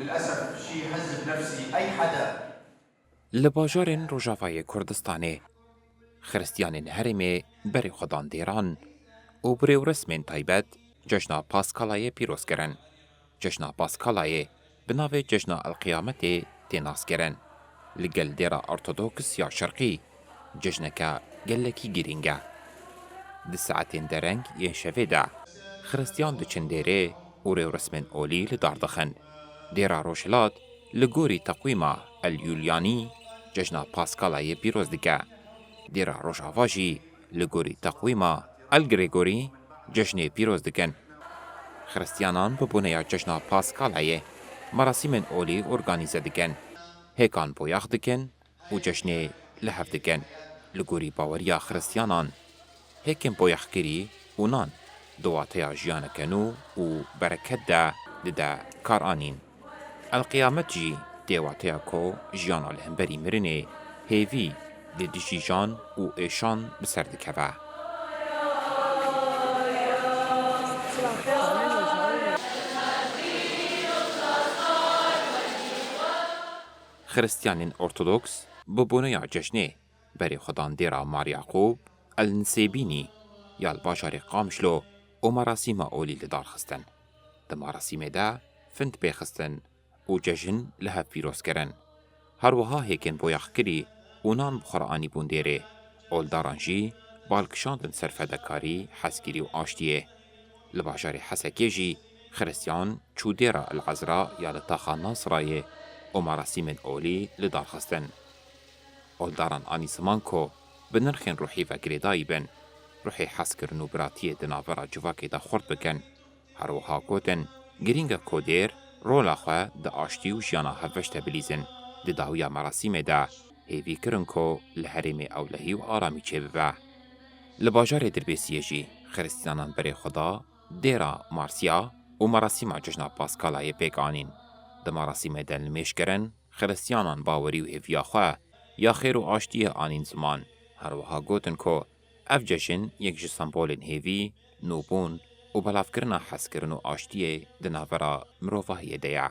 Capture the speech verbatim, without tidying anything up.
للأسف شي يحزن نفسي أي حدا. Li bajarên Rojavayê Kurdistanê, Xiristiyanên herêmê berê xwe dan dêran û bi rêwresmên taybet cejna Paskalayê pîroz kirin. Cejna Paskalayê bi navê Cejna Elqiyametê tê naskirin. Li gel dêra Ortodoks ya Şerqî cejneke gelekî girîng e. Di saetên dereng yên şevê de Xiristiyan diçin dêrê û rêwresmên olî li dar dixin. Dêra Rojhilat li gorî teqwîma El Yulianî cejna Paskalayê pîroz dike. Dêra Rojava jî li gorî teqwîma El Gregorî cejnê pîroz dikin. Xiristiyanan bi boneya cejna Paskalayê merasîmên olî organîze dikin. Hêkan boyax dikin û cejnê li hev dikin. Li gorî baweriya Xiristiyanan, hêkên boyaxkirî û nan di wateya jiyaneke nû û bereket de dide karanîn. Elqiyamet jî tê wateya ku jiyana li hemberî mirinê hêvî li dijî jan û êşan bi ser dikeve. Xiristiyanên Ortodoks bi boneya cejnê berê xwe dan dêra Mar Yaqûb El Nisêbînî ya li bajarê Qamişlo û merasîma olî li dar xistin. Di merasîmê de find pê xistin û cejn li hev pîroz kirin. Her wiha hêkên boyaxkirî û nan bi xwe re anîbûn dêrê. Oldaran jî bal kişandin ser fedekarî, hezkirî û aştiyê. Li bajarê Hesekê jî Xiristiyan çû dêra El Ezra ya li taxa Nasirayê û merasîmên olî li dar xistin. Oldaran anî ziman ku bi nirxên ruhî ve girêdayî bin, ruhê hezkirin û biratiyê di navbera civakê de xurt bikin. Her wiha gotin, girîng e ku dêr rola xwe di aştî û jiyana hevbeş de bilîzin. Di dawiya merasîmê de hêvî kirin ku li herêmê ewlehî û aramî çêbibe. Li bajarê Dirbêsiyê jî Xiristiyanan berê xwe da dêra Marsiya û merasîma cejna Paskalayê pêk anîn. Di merasîmê de nimêj kirin, Xiristiyanan bawerî û hêviya xwe ya xêr û aştiyê anîn ziman. Her wiha gotin ku ev cejn yek ji sembolên hêvî, nûbûn û belavkirina hezkirin û aştiyê di navbera mirovahiyê de ye.